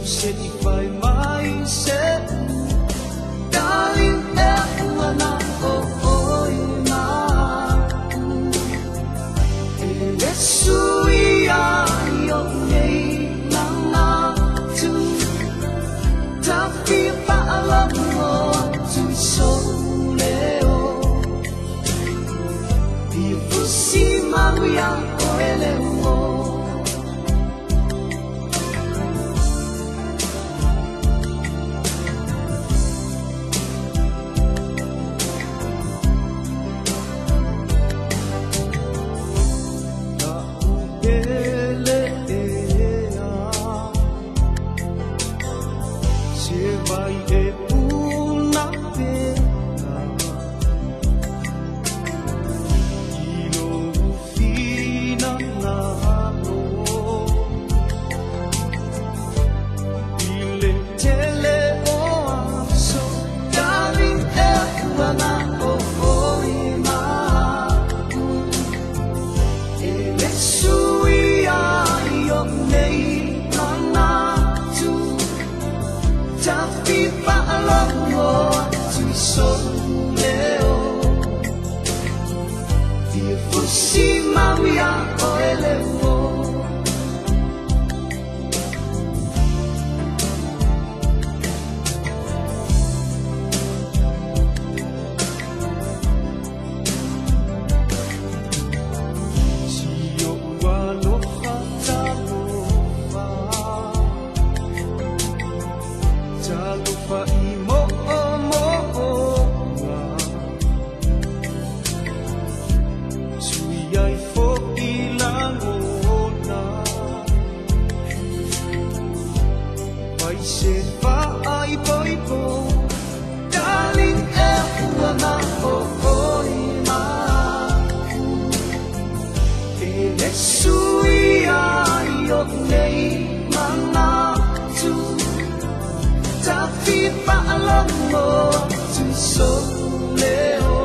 Se i fai mai se Darling e ua na o oi ma'u. E le suia i o nei manatu, Ta fia faalogo atu i sou leo, Fia fusi mau iā oe le uō. La'u pele ea Se vai e puna pea I lou finagalo I le tele o aso. Darling e ua na o oi ma'u. E le suia i o nei manatu, Ta fia faalogo atu i sou leo, Fia fusi mau iā oe le uō. Si o'u alofa talofa, Talofa i mo'omo'oga, Sui ai fo'i lagona, Fai se faaipoipo. Darling e ua na o oi ma'u. E le suia i o nei manatu, Ta fia faalogo atu i sou leo,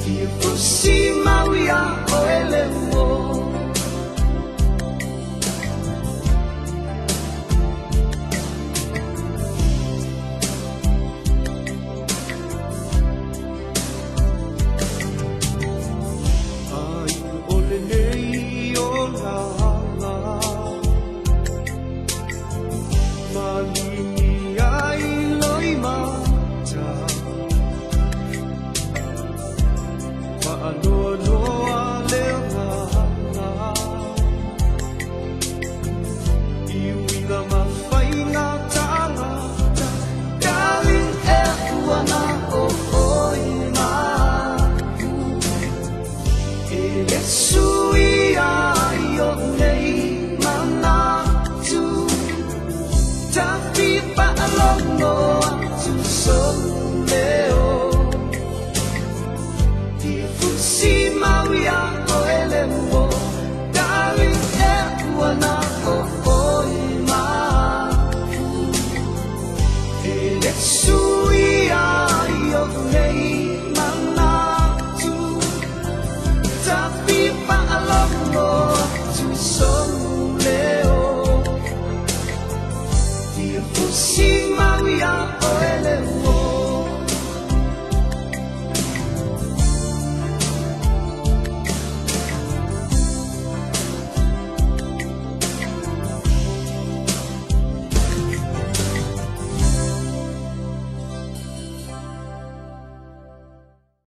Fia fusi mau iā oe.